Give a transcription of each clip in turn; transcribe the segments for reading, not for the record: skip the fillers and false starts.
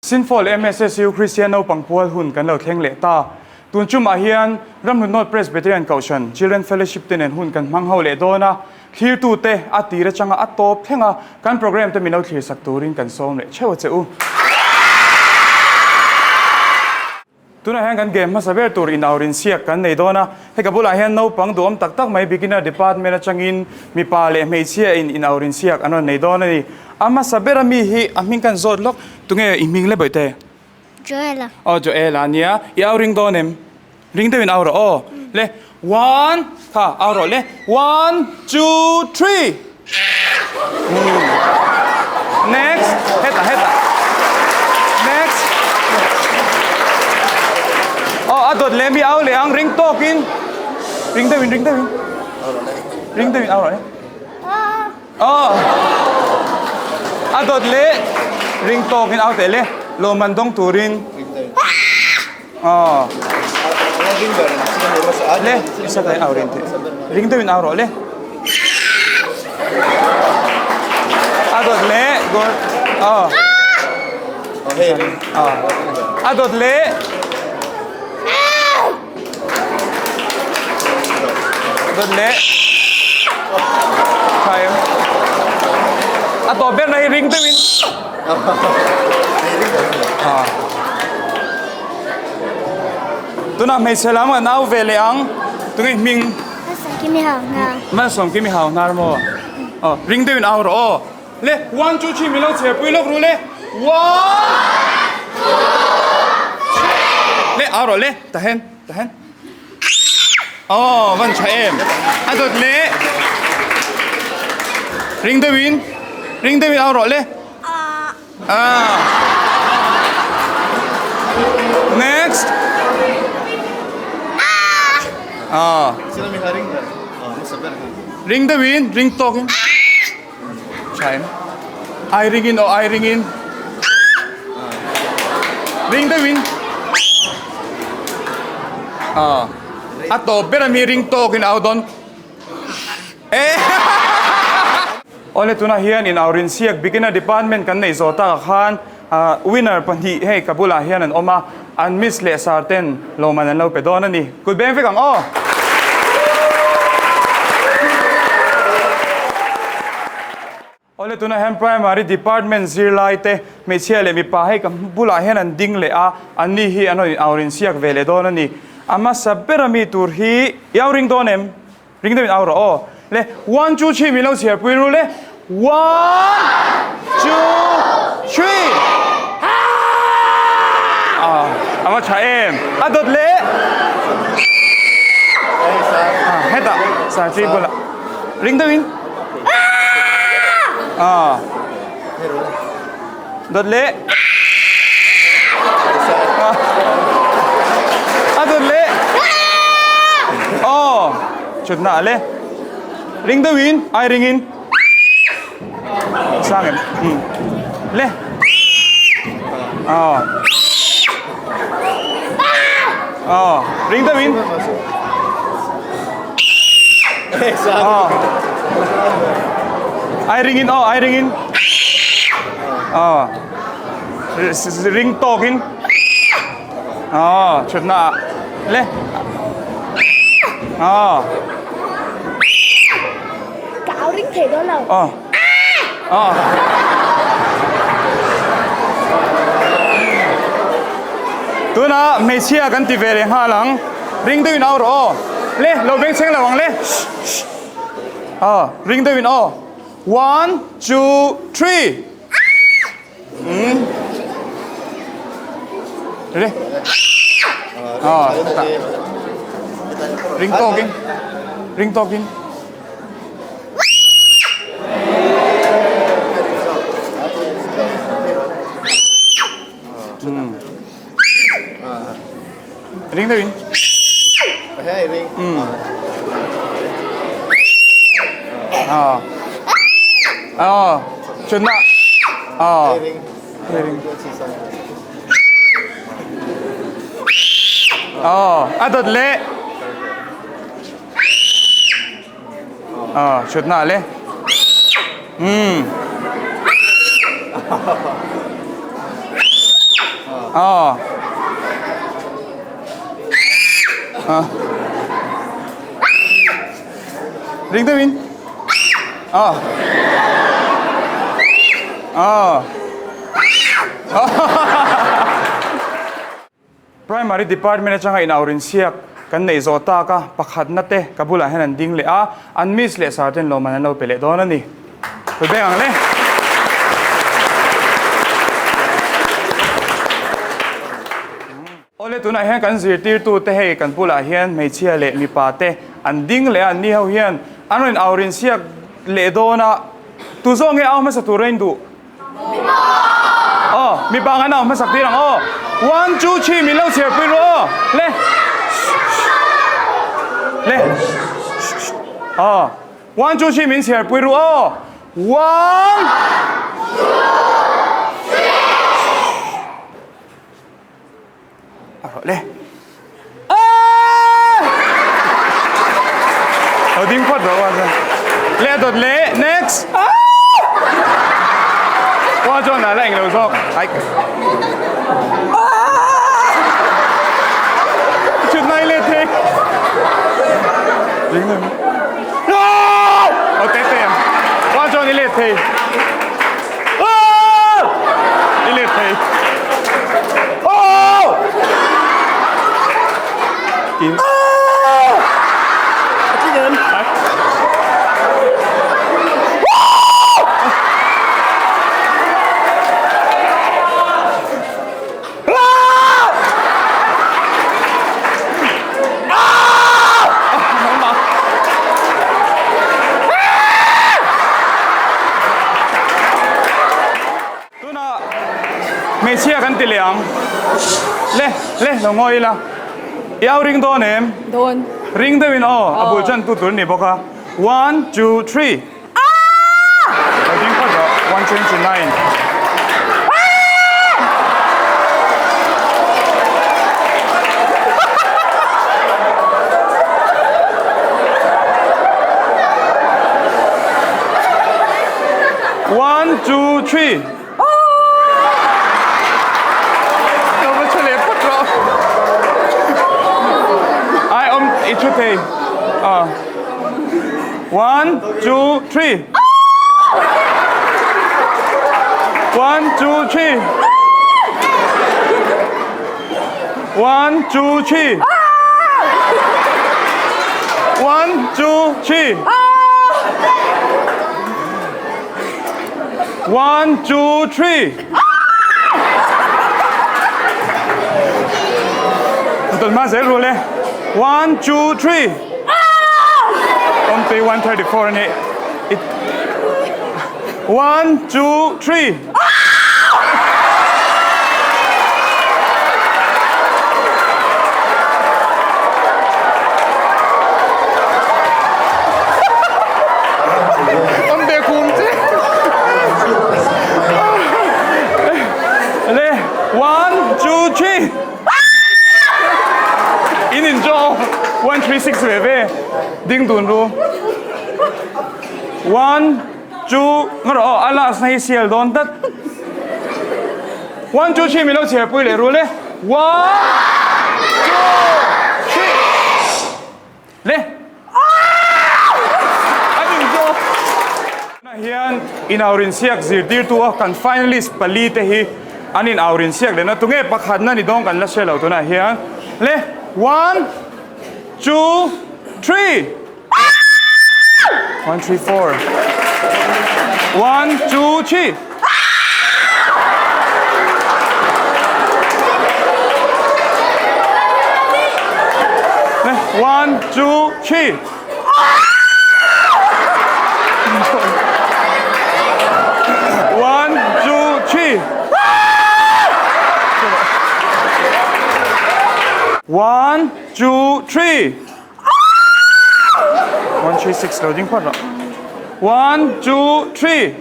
Sinfall MSSU Kristian naupang pual hun kan lo thleng leh ta. Tun chumah hian Ramhlun North Presbyterian Kohhran Children Fellowship te nen hun kan hmang ho leh dawn a, thlirtute a tir atanga a tawp thleng a, kan program te min lo thlirsak turin kan sawm leh theuh a che u. Tunah hian kan game hmasa ber tur inaurin siak kan nei dawn a, hei ka bulah hian naupang duhawm tak tak mai beginner department atangin mipa leh hmeichhia in inaurin siak an rawn nei dawn a ni. A hmasa ber a mi hi a hming kan zawt lawk, tunge i hming le bawihte? Joela. Aw Joela nia, i au ring dawn em? Ring deuhin au rawh aw. Le one kha au rawh le one two three. Next hetah hetah next. Aw a dawt leh mi au leh ang ring tawkin ring deuhin ring deuhin ring deuhin au rawh le. Aw a dawt leh ring tawkin au teh le lawmman dawng turin. Aw. Le, isa kai au rin te. Ring deuhin au rawh le. A dawt le, gor. Aw. Aw. A dawt le. Dawt le. Khai. A tawp ber na hi ring deuhin. Tunah hmeichhe lam an au ve leh ang. Tunge hming? Malsawmkimi hau hnar. Malsawmkimi hau hnar maw? Aw, ring deuhin au rawh aw. Le, one, two, three min lo chher pui lawk ru le. One, two, three. Le, au rawh le. Tahen, tahen. Aw, van tha em. A dawt le. Ring deuhin, ring deuhin au rawh le. Ah. Next. Ah. Ring deuhin, ring tawkin. Tha em. Ai ringin aw, ai ringin. Ring deuhin. Ah. A tawp ber ami ring tawkin au dawn. Eh. Awle tunah hian in aurin siak beginner department kan neih zawh takah khan winner pahnih hei ka bulah hian an awm a, an miss leh sar ten lawmman an lo pe dawn a ni. Kut beng vek ang aw! Awle tunah hian primary department zirlai te hmeichhia leh mipa hei ka bulah hian an ding leh a, an ni hi an rawn in aurin siak ve leh dawn a ni. A hmasa ber ami tur hi i auring dawn em? Ring deuhin au rawh aw. Le one two three min lo chhiar pui ru le one two three ah a va tha em a dawt le ah hetah sarchi bulah ring deuhin ah dawt le A dawt le Aw chutna a le Ring deuh in ai ring in Sang em um le Aw Aw ring deuh in Aw Ai ring in aw ai ring in Aw ring tawk in aw thutna ah le aw Ka au ring thei dawn lo. Aw aw Tunah hmeichhia kan ti ve leh nghal ang ring deuhin au rawh aw le lo beng chheng lo ang le aw ring deuhin aw. One, two, three. Hmm. Ready? Ah, ring talking. Ring talking. Hmm. Ring deuhin. Ring. Ah. Ah. Chunna. Ah. Ring. Ah, a dawt le. Ah, chutna le. Hmm. Aw. Ah. Ring deuhin. Ah. Ah. Primary Department atanga inaurin siak kan neih zawh tak a, pakhatna te ka bulah hian an ding leh a, an miss leh sar ten lawmman an lo pe leh dawn a ni. Tui beng ang le. Awle tunah hian kan zirtirtu te hei kan bulah hian hmeichhia leh mipa te an ding leh a, an ni ho hian an rawn aurin siak leh dawn a, tu zawk nge au hmasa tur a induh? Aw, mipa ang an au hmasak tir ang aw. One, two, three min lo chhiar pui ru aw. Le. Le. Aw. One, two, three min chhiar pui ru aw. One. Two, three. A rawh le. Lo ding phawt rawh uaza. Le a dawt le next. Ua chuan a la eng lo zawk. Ai. Chut nai le thei. Ding le. O te te. Ua chuan i let thei. I let thei. Tunah hmeichhia kan ti leh ang. Le, le, lo ngawi ila. I au ring dawn em? Dawn. Ring deuhin aw, a bul chan tu tur ni bawk a. One, two, three. Lo ding phawt rawh. 129. One, two, three. Lo va chhe leh phawt rawh. Ai awm i thu thei. Ah. One, two, three. One, two, three. One, two, three. One, two, three. One, two, three. Tuan ma zel ru le. One, two, three. Awmtei 134 a ni. One, two, three. Awm ve khum che. Le, one, two, three. In in draw. One, three, six ve ve. Ding dun ru. One, two, nga rawh aw, a last na hi sial dawn tlat. One, two, three min lo chhiar pui leh ru le. One, two, three. Le. An in zawk. Tunah hian inaurin siak zirtirtu a kan finalist pali te hi an inaurin siak leh na tunge pakhatna ni dawn kan la hre lo tunah hian. Le. One, two, three. One, three, four. One, two, three. One, two, three. One, two, three. One, two, three. One, three, six, lo ding phawt rawh. One, two, three.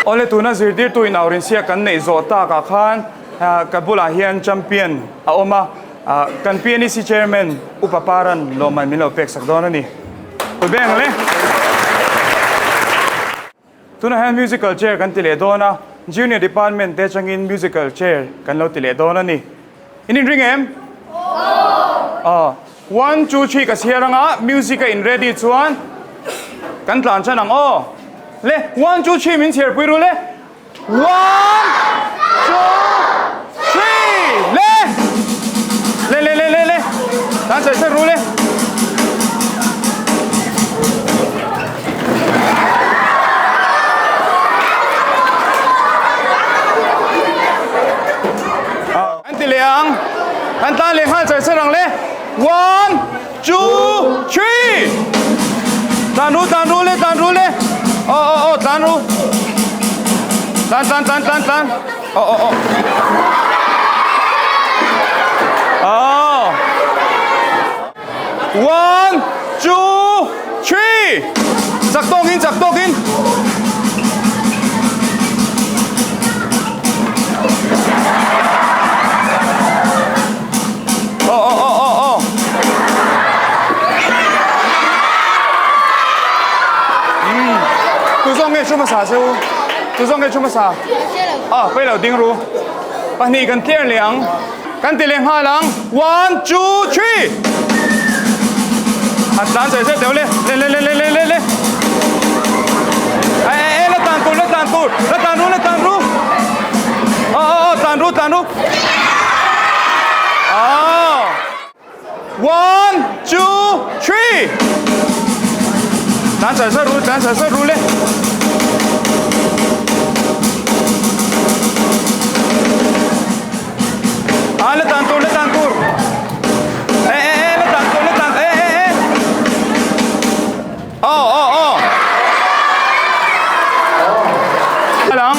Awle tuna zirtirtu in aurinsia kan neih zawh takah khan ka bulah hian champion a awm a, kan PNEC chairman Upa Paran lawmman min lo pek sak dawn a ni. Pu Beng le. Tunah hian musical chair kan ti leh dawn a. Junior Department te atangin Musical Chair kan lo ti leh dawn a ni. In inring em? Aw. One, two, three ka chhiar anga music a in ready chuan kan tlan chan ang aw. Le, one, two, three min chhiar pui ru le. One, two, three, le! Le, le, le, le, le. Tlan chai chai ru le. Kan ti leh ang. Kan tlan leh nghal char char ang le. One, two, three. Tlan ru, tlan ru le, tlan ru le. Aw, aw, aw, tlan ru. Tlan, tlan, tlan, tlan, tlan. Aw, aw, aw. Aw. One, two, three. Chak tawkin, chak tawkin. Aw, aw, aw, aw, aw. Hmm. Tu zawng nge thu hmasa che u? Tu zawng nge thu hmasa? Ah, pei lo ding ru. Pahnih kan clear leh ang. Kan ti leh nghal ang, one, two, three! Han tlan zeh zeh deuh le, le le le le le le le. Eh eh eh, la tlan tur, la tlan tur, la tlan ru, la tlan ru. Aw aw aw, tlan ru, tlan ru. Aw. One, two, three! Tlan char char ru, tlan char char ru le. A la tan tur, la tan tur. Eh eh eh, la tan tur, la tan eh eh eh. Aw aw aw. Lang.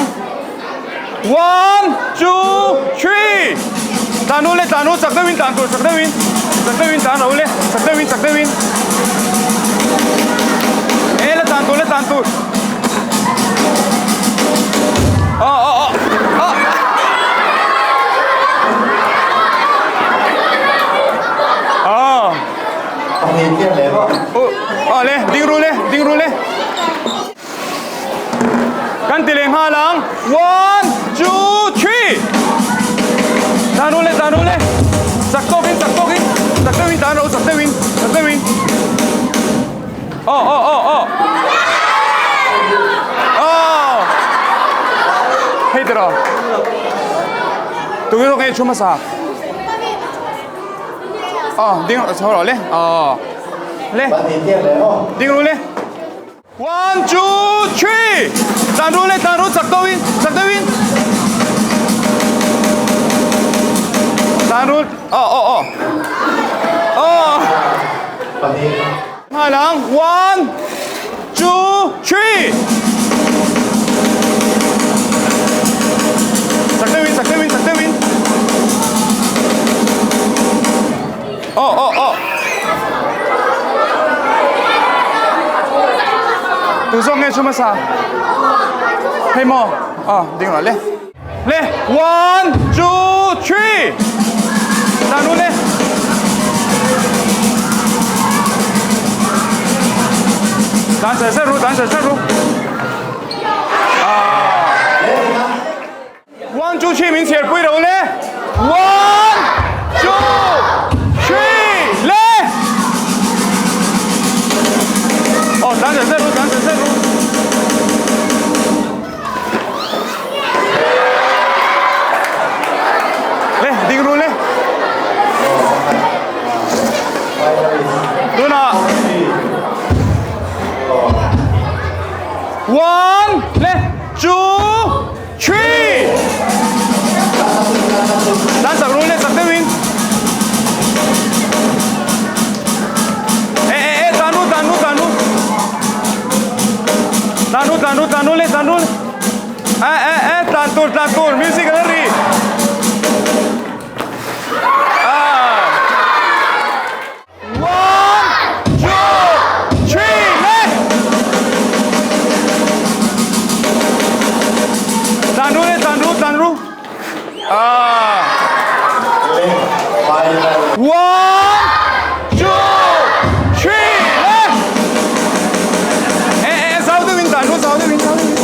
One, two, three. Tlan ru le, tlan ru, chak deuhin tlan tur, chak deuhin. Chak deuhin tlan ro le, chak deuhin, chak deuhin. Eh, la tlan tur, la tlan tur. Aw aw aw. Aw. Aw. Aw le, ding ru le, ding ru le. Kan ti leh nghal ang. One, two, three. Tlan ru le, tlan ru le. Chak tawkin, chak tawkin. Chak deuhin tlan rawh u, chak deuhin, chak deuhin. Aw, aw, aw, aw. Aw. Hei tiraw. Tukin zawk nge thu hmasa? Aw, ding chho rawh le. Aw. Le. Ding ru le. One, two, three! Tlan ru le, tlan ru, chak deuhin, chak deuhin. Tlan ru, aw, aw, aw. Aw. Nghal ang, one, two, three! Chak deuhin, chak deuhin, chak deuhin. Aw, aw, aw. Tu zawk nge thu hmasa? Hei maw? Aw, ding rawh le. Le, one, two, three! Tlan u le. Tlan char char ru, tlan char char ru. Ah. One two three min chhiar pui ro le. One two three le. Aw tlan zet zet ru tlan zet zet ru. Le ding ru le. Tunah one le two Three! Tan sak ru le sak deuhin. Eh eh eh tan ru tan ru tan ru. Tan ru tan ru tan ru le tan ru. Eh eh eh tan tur tan tur music a la ri. Ah. One, two, three, le! Tlan ru le, tlan ru, tlan ru. Ah. One, two, three, le! Eh, eh, zau deuhin tlan ru, zau deuhin, zau deuhin.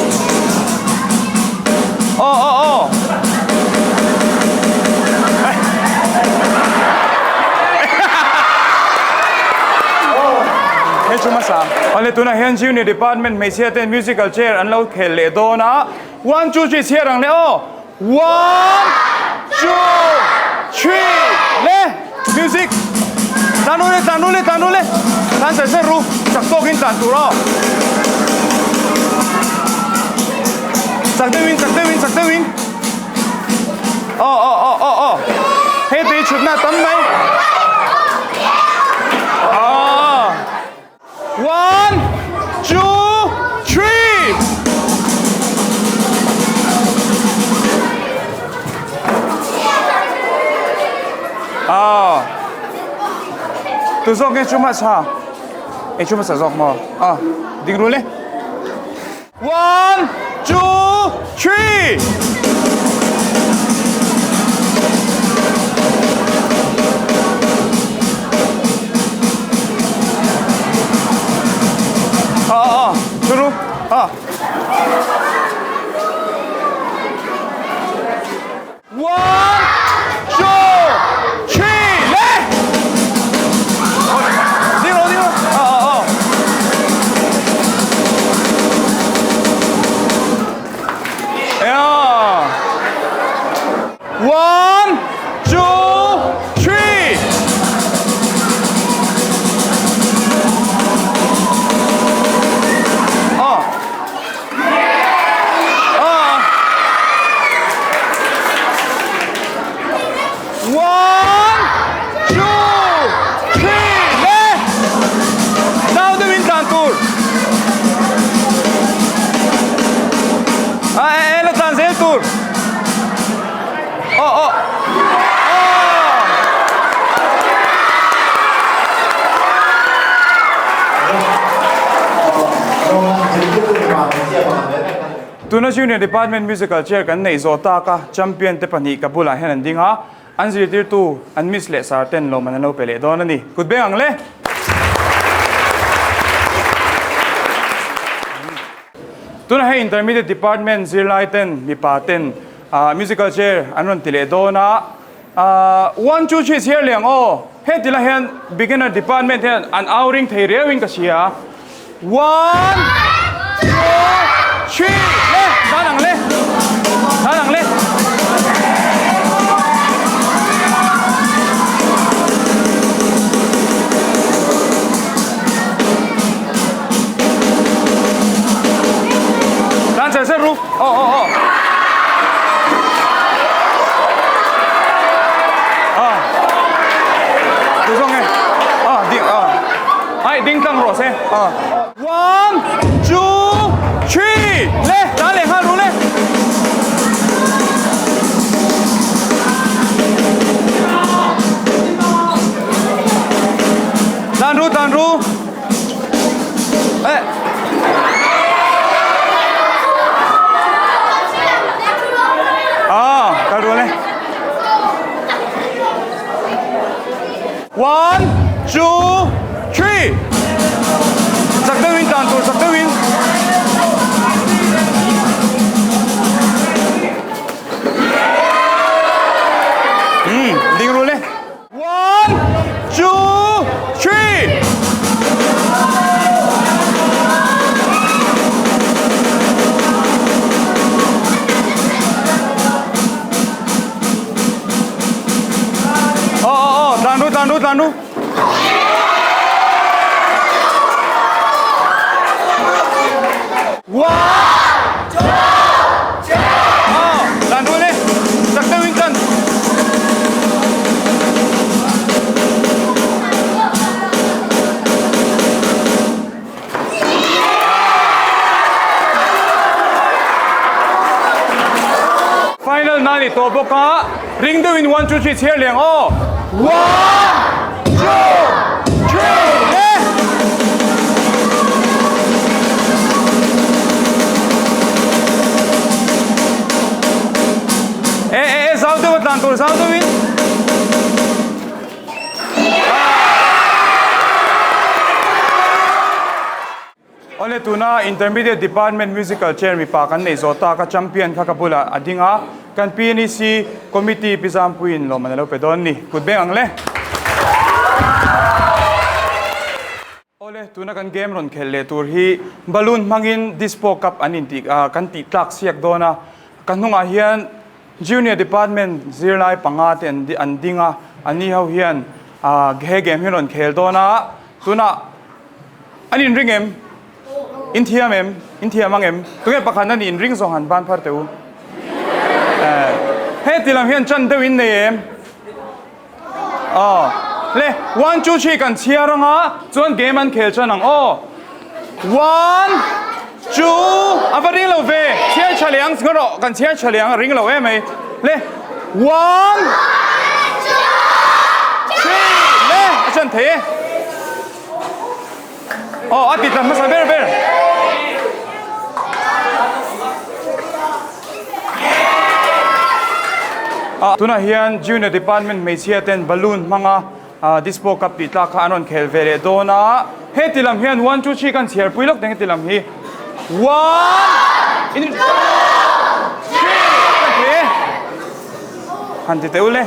Awle tunah hian Junior Department hmeichhia ten musical chair an lo khel leh dawn a, one two three chhiar ang le aw, one two three le music tlan ru le tlan ru le tlan ru le tlan ser ser ru chak tawkin tlan tur aw chak deuhin chak deuhin chak deuhin aw aw aw aw aw hei tui chhutna a tam mai aw. One, two, three. Ah. Tu zawk nge chu hmasa? Ei chu hmasa zawk maw? Ah, ding ru le. One, two, three. Ah, ah, ah. Churu. Ah. One, two, three, le! Zero, zero. Ah, ah, ah. Yeah. One, two, three. Ah. Ah. One, two, three, le! Zau deuhin tlan tur. Ah, eh, eh, la tlan zel tur. Oh, oh. Oh! Tuna Junior Department Musical Chair kan neih zawh tak a, Champion te pahnih ka bulah hian an ding a, an zirtirtu an Miss leh Sir ten lawmman an lo pe leh dawn a ni. Kut beng ang le! Tuna hei Intermediate Department zirlai ten mipa ten Musical Chair an rawn ti leh dawn a, One two three chhiar leh ang aw, heti lai hian Beginner Department hian an au ring thei riau in ka hria, One two three le dan ang le, dan ang le. Dan ser ser ru. Aw aw aw. Ah. Tu zawng nge? Ah, ding ah. Ai ding tlang rawh se. Ah. One, two, three. Le, dan leh nghal ru le. Dan ru, dan ru. Eh. Ah, kal rual eh. One, two, three. Chak deuhin tan tur, chak deuhin. Hmm, ding rul eh. One, two, three. Oh, oh, oh, tlan ru, tlan ru, tlan ru. One, two, three. Oh, tlan ru le. Chak deuhin tlan. Final na ni tawh bawk a, ring deuhin one two three chhiar leh ang aw. One, two, three le. E e e zau deuh a tlan tur zau deuhin. Awle tuna Intermediate Department Musical Chair mipa kan neih zawh tak a champion kha ka bulah a ding a, kan PNEC Committee pi Zampuiin lawmman a lo pe dawn ni. Kut beng ang le. Awle, tuna kan game rawn khelh leh tur hi balloon hmangin dispo cup an intih kan tih tlak siak dawn a, ka hnungah hian junior department zirlai panga te an ding a, anni ho hian he game hi rawn khel dawn a, tunah an inring em? In thiam em? In thiam ang em? Tunge pakhat a nih inring zawng han ban phar teh u. Heti lam hian chan deuh in nei em? Aw. Le, one, two, three kan chhiar ang a, chuan game an khel chuan ang aw. One, two, a va ring lo ve, chhiar tha leh ang, ngaw rawh, kan chhiar tha leh ang, a ring lo em mai. Le, one, two, three, le, a chuan thei e. Aw, a ti tla hmasa ber ber. Tunah hian Junior Department hmeichhia ten balloon hmanga Dispo Cup tih tlak kha an rawn khel ve leh dawn a. Heti lam hian one two three kan chhiar pui lawk teng heti lam hi one two three kan thei e. Han ti teh u le.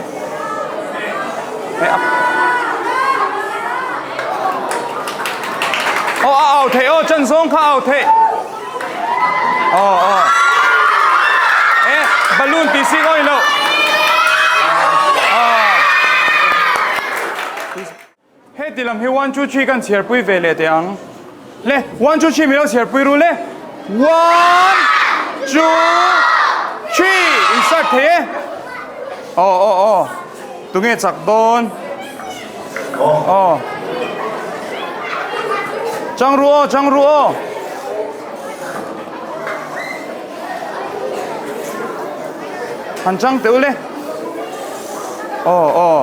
Aw a au theih aw chan zawng kha au theih. Aw aw. E balloon ti si ngawi lo. Heti lam hi one two three kan chhiarpui ve leh teh ang. Le, one two three min lo chhiarpui ru le. One two three in start thei e. Aw aw aw tunge chak dawn? Aw. Chang ru aw chang ru aw. Han chang teh u le. Aw aw.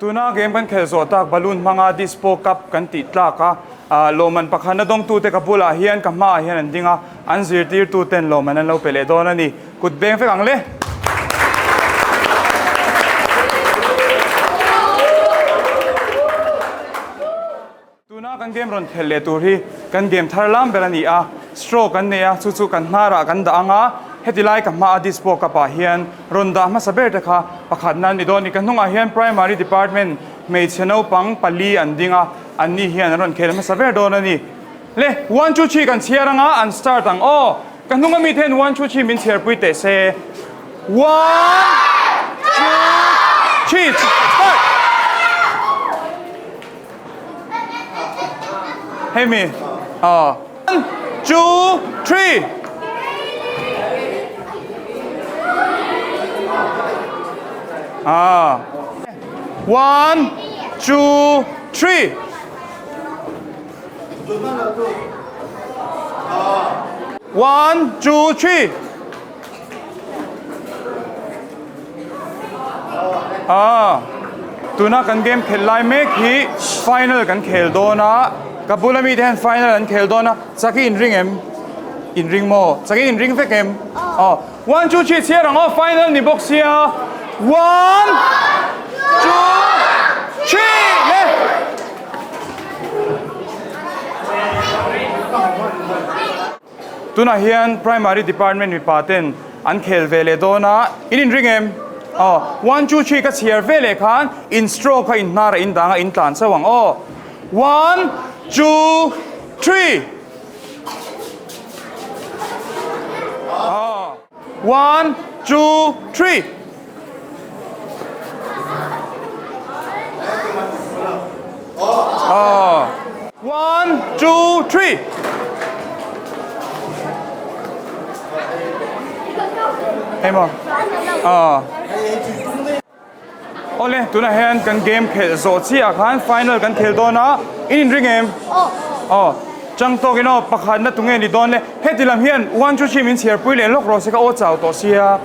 Tuna game kan khelh zawh tak balloon hmanga dispo cup kan tih tlak a, lawmman pakhatna dawngtute ka bulah hian ka hmaah hian an ding a, an zirtirtuten lawmman an lo pe leh dawn a ni. Kut beng vek ang le. Tuna kan game rawn khelh leh tur hi kan game thar lam ber a ni a, straw kan nei a, chu chu kan hnarah kan dah ang a, heti lai ka hma a dispo cup ah hian rawn dah hmasa ber te kha pakhat nan ni dawn a ni. Ka hnungah hian primary department hmeichhe naupang pali an ding a, an ni hian an rawn khel hmasa ber dawn a ni. Le, one two three kan chhiar ang a, an start ang aw. Ka hnunga mite hian one two three min chhiarpui teh se. One two three start! Hei mi aw. One, two, three. Ah. One, two, three. One, two, three. Ah, tuna kan game khelh lai mek hi final kan khel dawn a, ka bula mite hian final an khel dawn a, chak i inring em? Inring maw? Chak i inring vek em? Aw, one two three chhiar ang aw, final ni bawk sia, one two three le! Tunah hian Primary Department mipa ten an khel ve leh dawn a, in inring em? Aw, one two three ka chhiar ve leh khan in straw kha in hnar a in dang a in tlan chauh ang aw. One two three. Aw, one two three. Aw. One, two, three. Emaw. Aw. Awle, tunah hian kan game khelh zawh chiah ah khan final kan khel dawn a, in inring em? Aw. Chang tawkin aw, pakhatna tunge ni dawn le? Heti lam hian one, two, three min chhiarpui leh lawk rawh se ka aw chau tawh sia.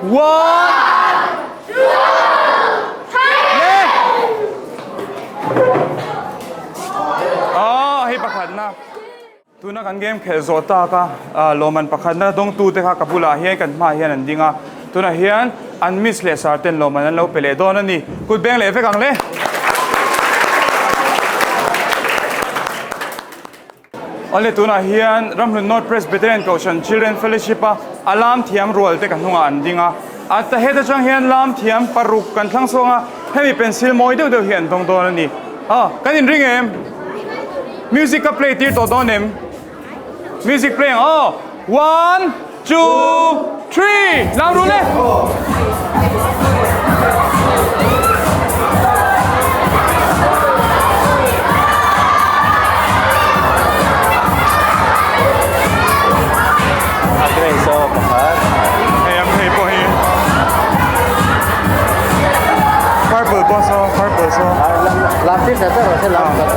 One, two, three. Aw, hei pakhatna. Tuna kan game khelh zawh tak a, lawmman pakhatna dawngtute kha ka bulah hian kan hmaah hian an ding a. Tunah hian an miss leh sar ten lawmman an lo pe leh dawn a ni. Kut beng leh vek ang le. Awle tunah hian Ramhlun North Presbyterian Kohhran Children Fellowship a a lam thiam rual te ka hnungah an ding a. A ta het atang hian lam thiam paruk kan thlang chhuang a. Hemi pencil mawi deuh deuh hi an dawng dawn a ni. Aw, kan inring em? Music ka play tir tawh dawn em? Music play ang aw. One, two, three! Lam rul e! A grey saw pakhat. Hei a grey pawh hi purple pawh saw purple saw. Lam tir ta rawh se lam ta rawh.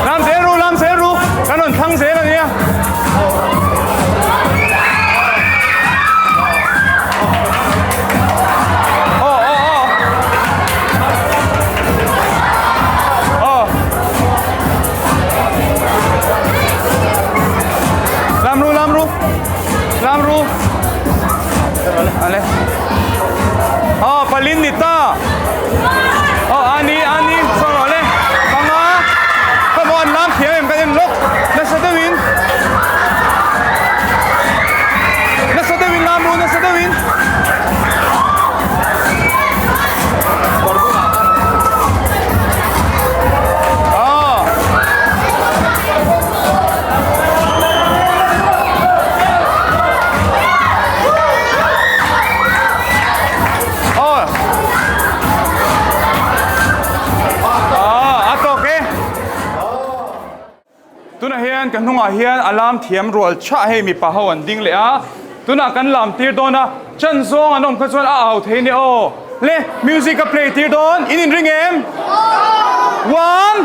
Lam zel ru lam zel ru kan rawn thlang zel a nia. Aw aw aw aw Lam ru lam ru lam ru Ale Aw palin ni ta Aw ani ani saw rawh le panga ka maw an lam thiam em kan en lawk nasa deuhin Nasa deuhin lam ru nasa deuhin. Aw. Aw. Aw, a tawk e. Tunah hian ka hnungah hian a lam thiam rual chhah hei mipa ho an ding leh a, tunah kan lam tir dawn a, chan zawng an awm kha chuan a au thei nia aw. Le music a play tir dawn, in inring em? One,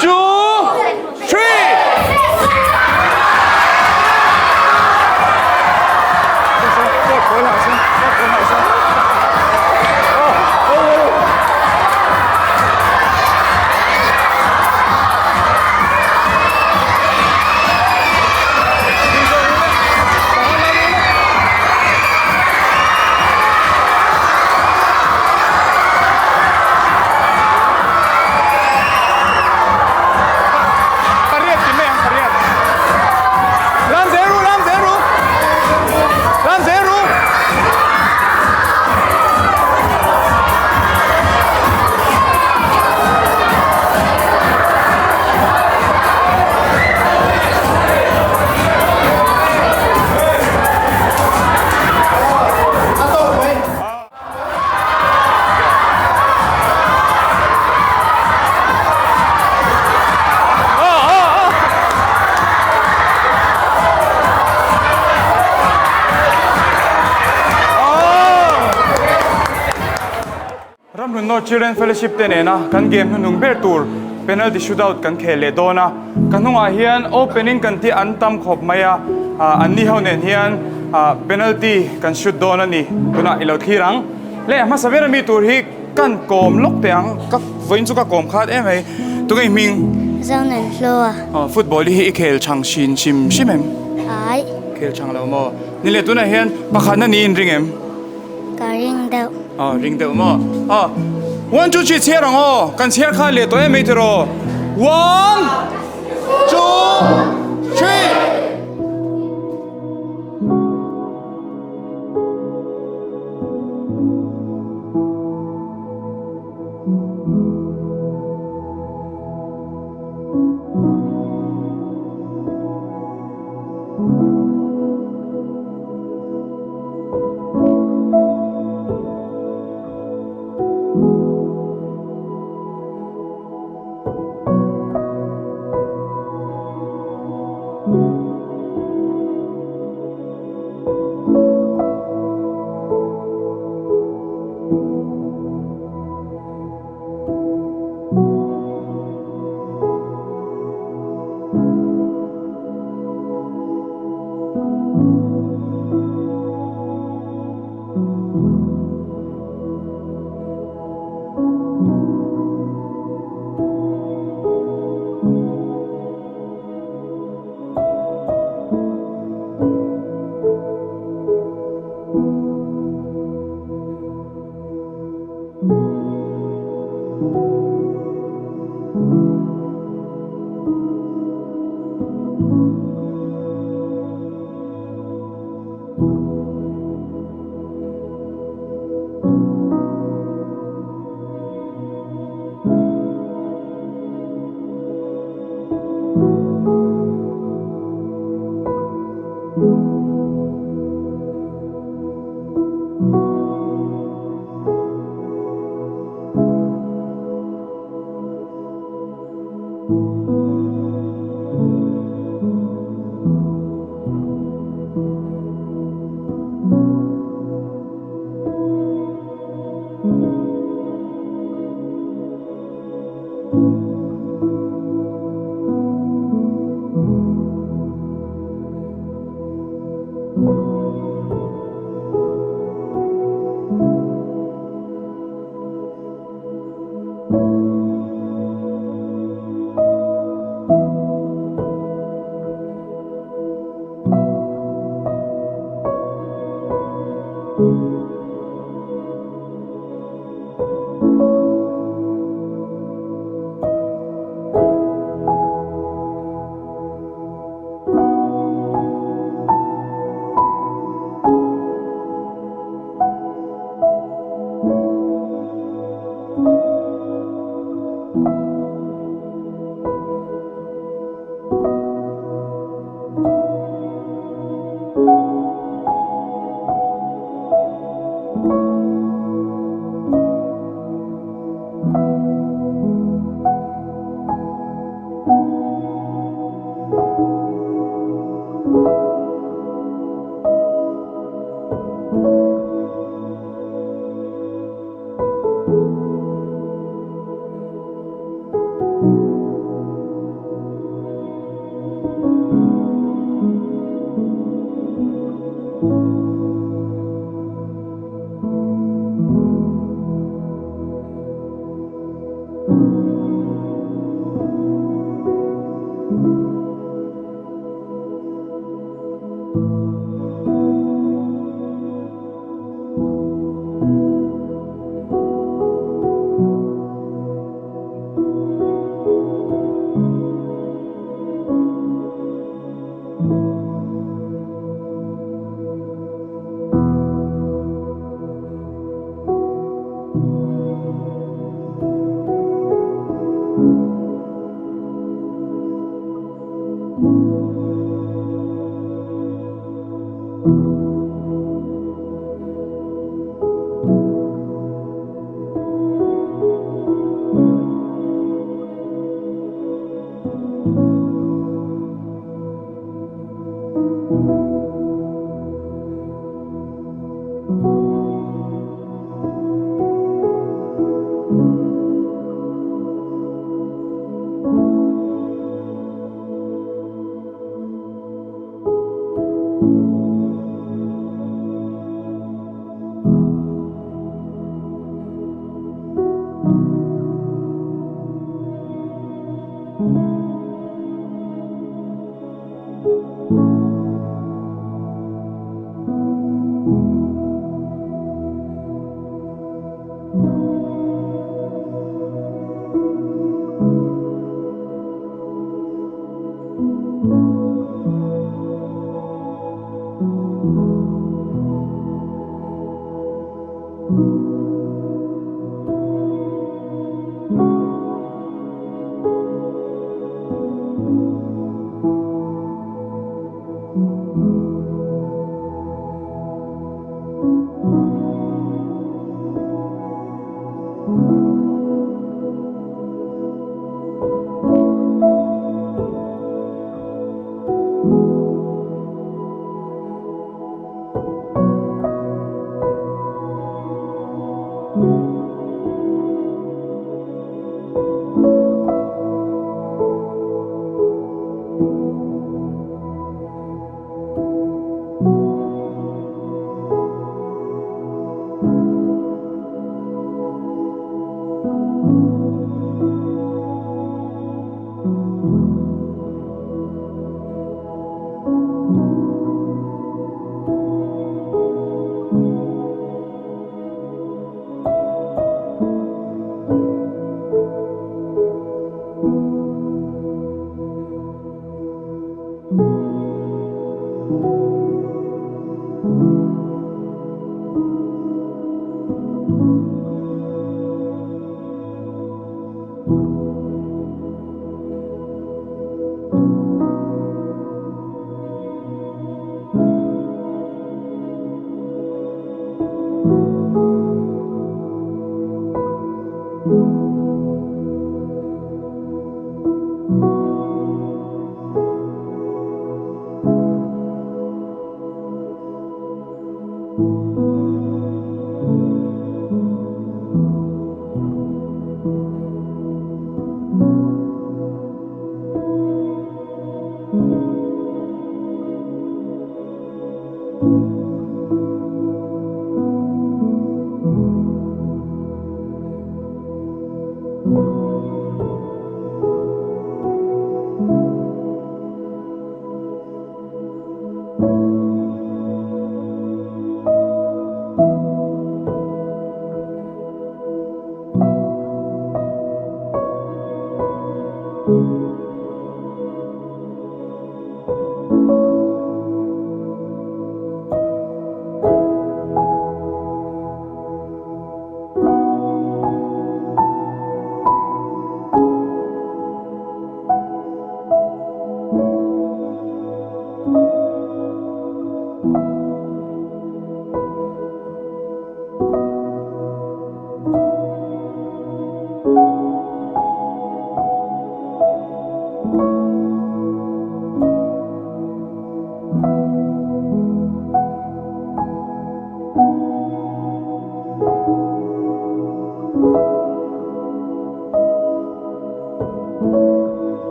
two, three! Pariat ti mai ang pariat. Lam zel ru lam zel ru. Lam zel ru. Ramhlun North Children Fellowship te nena kan game hnuhnung ber tur penalty shootout kan khel leh dawn a, ka hnungah hian opening kan tih an tam khawp mai a, anni ho nen hian penalty kan shoot dawn a ni, tunah i lo thlir ang. Le a hmasa ber ami tur hi kan kawm lawk teh ang, ka vawiin chu ka kawm khat em mai, tunge i hming? Zonan Hlua. Aw football hi i khel chhang hrin hrim hrim em? Ai. Khel chhang lo maw? Ni leh tunah hian pakhatna niin ring em? Ka ring deuh. Aw ring deuh maw? Aw one two three chhiar ang aw, kan chhiar khan leh tawh em mai tiraw? One two three.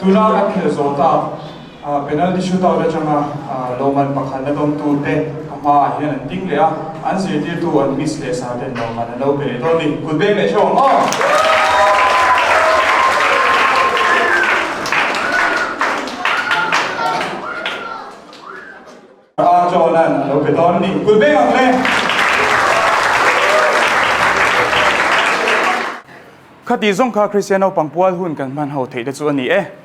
Tuna kan khelh zawh tak penalty shootout atanga lawmman pakhat na dawngtu te a hmaah hian an ding leh a, an zirtirtu an miss leh sa ten lawmman an lo pe leh dawn a ni. Kut beng leh theuh ang aw! A John-a'n a lo pe dawn a ni. Kut beng ang le! Khati zawng kha Kristian naupang pual hun kan hman ho theih te chu a ni e.